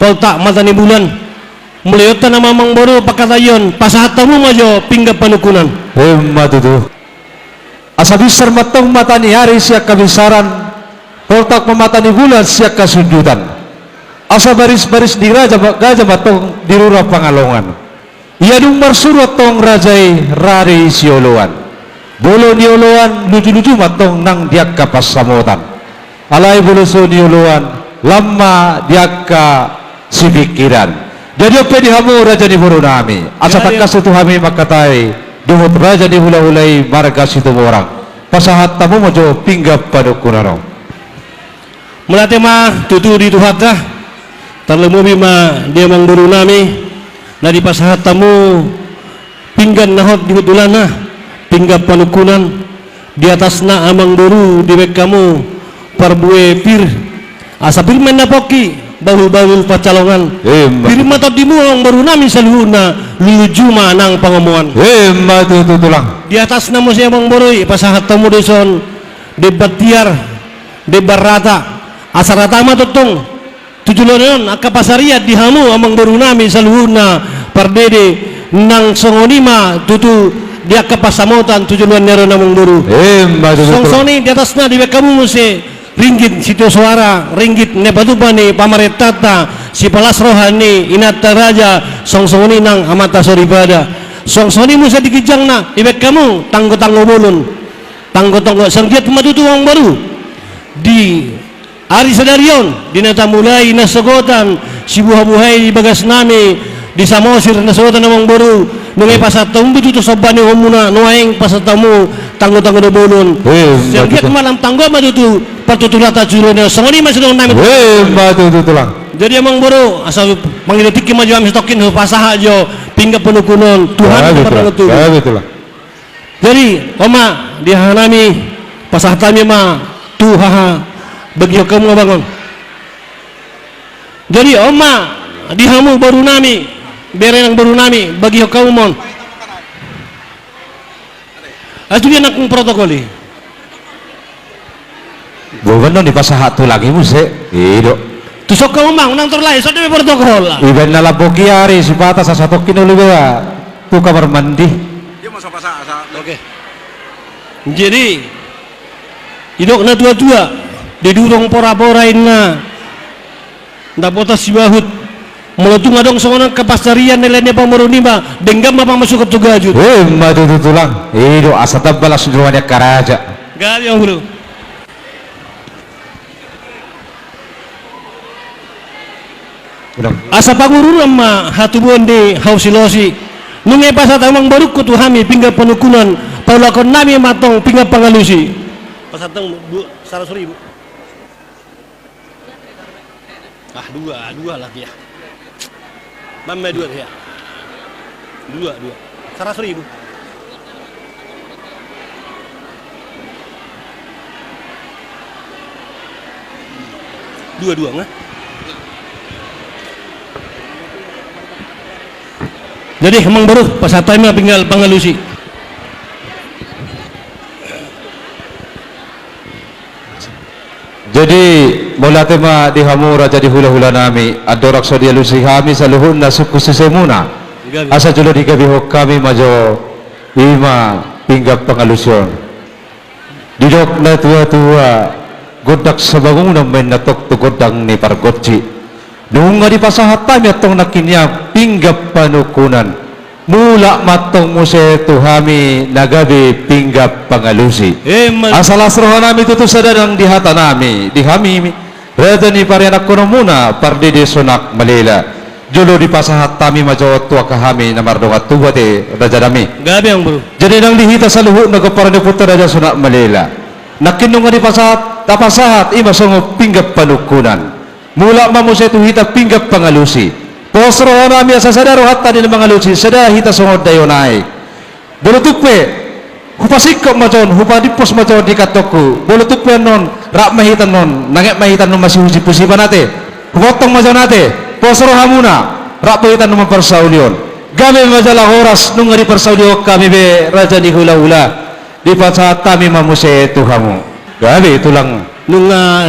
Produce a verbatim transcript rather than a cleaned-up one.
Poltak mata ni bulan. Mulai on ma amang boru pangkataion, pasahat hamu ma jo pinggan panungkunan. Emma tutu. Asa binsar ma tong mata ni ari sian habinsaran, poltak ma mata ni bulan sian hasundutan. Asa baris-baris ni raja ma, gaja ma tong di rura Pangalongan. Ia dung marsuru tong raja i rade sioloan. Molo nioloan luju-luju ma tong nang di angka pansamotan. Alai molo so nioloan lam ma di angka sipingkiran. Jadi on pe di hamu raja ni boru nami. Asa tangkas tu hami mangkatai dohot raja ni hula-hula i marga Situmorang. Pasahat hamu ma jo pinggan panungkunan on. Mauliate ma tutu di Tuhanta, tarlumobi ma di amang boru nami, na dipasahat hamu pinggan na hot di hundulanna, pinggan panungkunan, di atasna amang boru dibaen hamu parbue pir, asa pir ma inna pongki, bahul-bahul pansalongan. Emma. Pir ma tondimu amang boru nami saluhutna, luju ma nang pangomoan. Emma tutu tulang. Di atasna muse amang boru i, pasahat hamu dison, demban tiar, demban rata, asa rata ma tongtong tu joloan on angka pansarian di hamu amang boru nami saluhutna pardede, nang songon i ma tutu di angka pansamotan tu joloan ni ari on amang boru. Emma tutu. Songon i di atasna dibaen hamu muse ringgit sitio soara, ringgit na patupa ni pamarentanta, sipalas roha ni inanta raja, songon i nang amanta soripada. Songon i muse di ginjangna dibaen hamu tanggo-tanggo bolon. Tanggo-tanggo, sai anggiat ma tutu amang boru. Di ari sadari on, di na tamulai na sogot an, sibuha-buhai di bagas nami, di Samosir na sogot an amang boru, nunga dipasahat hamu tutu somba ni uhumuna, nuaeng pasahat hamu tanggo-tanggo do bolon. Emma tutu. Sai anggiat ma lam tanggo ma tutu partuturanta tu joloan on, songon i ma sidung nami. Emma tutu tulang. Jadi amang boru, asa mangido tingki ma jo hami satongkin, hupasahat jo pinggan panungkunan, Tuhan. Gabe tulang. Gabe tulang. Jadi on ma di haha nami, pasahat hami ma tu haha, bagihon hamu ma on. Jadi on ma di hamu boru nami, bere nang boru nami, bagihon hamu ma on. Ai tu dia nangkung protokol i. Boban do dipasahat tulang i muse. I do. Tu son hamu ma, unang torlai, songon dia protokol. Ibaen na lambok i ari sipata, asa satongkin olo iba tu kamar mandi. Oke. Jadi didok na tua-tua, didurong pora-pora inna. Dapotan sibahut. Molo tung adong songon on angka pansarian na lain ni pamoruon i ma, denggan ma pamasukon tu gajut. Emma tutu tulang. I do asa tamba las ni roha ni angka raja. Gabe amang boru. Asa pangururan ma hatubuan ni hau silosi. Nunga dipasahat amang borungku tu hami pinggan panungkunan, paulakon nami ma antong pinggan pangalusi. Pasahat antong dua, saratus ribu. Ah, dua, dua lagi ya. Mama dua ya. Dua, dua. Saratus ribu. Dua, dua, nggak? Jadi, amang boru, pasahat ma pinggan pangalusi. Jadi, mauliate ma di hamu raja ni hulahula nami, andorang so dialusi hami saluhutna sungkun sisemuna. Asa jolo digabehon hami ma jo i ma pinggan pangalusi on. Didok na tuatua, gondang sabangunan ma inna tong tu gondang ni pargonsi. Nunga dipasahat hami antong nangkin i pinggan panungkunan. Mulak ma antong muse tu hami na gabe pinggan pangalusi. Emma. Asa las roha nami tutu sada nang di hata nami, di hami raja ni parianakkonmuna, Pardede Sonak Malela. Jolo dipasahat hami ma jo tu angka hami na mardongan tubu ate, raja nami. Gabe amang boru. Jadi nang di hita saluhutna pomparan ni ompunta Raja Sonak Malela, nangkin nunga dipasahat, tapasahat i ma songon pinggan panungkunan. Mulak ma muse tu hita pinggan pangalusi. Pos roha nami asa sada rohanta di na mangalusi, sada hita songon daion aek. Molo tung pe hupasingkop ma jo on, hupadimpos ma jo on di kantongku. Molo tung pe annon rap ma hita annon, nanget ma hita annon masihusipusipan ate. Hupaontong ma jo on ate, pos rohamuna, rap ma hita annon mamparsaulihon. Gabe ma jala horas, nunga diparsaulihon hami be raja ni hulahula. Dipasahat hami ma muse tu hamu. Gabe tulang. Nunga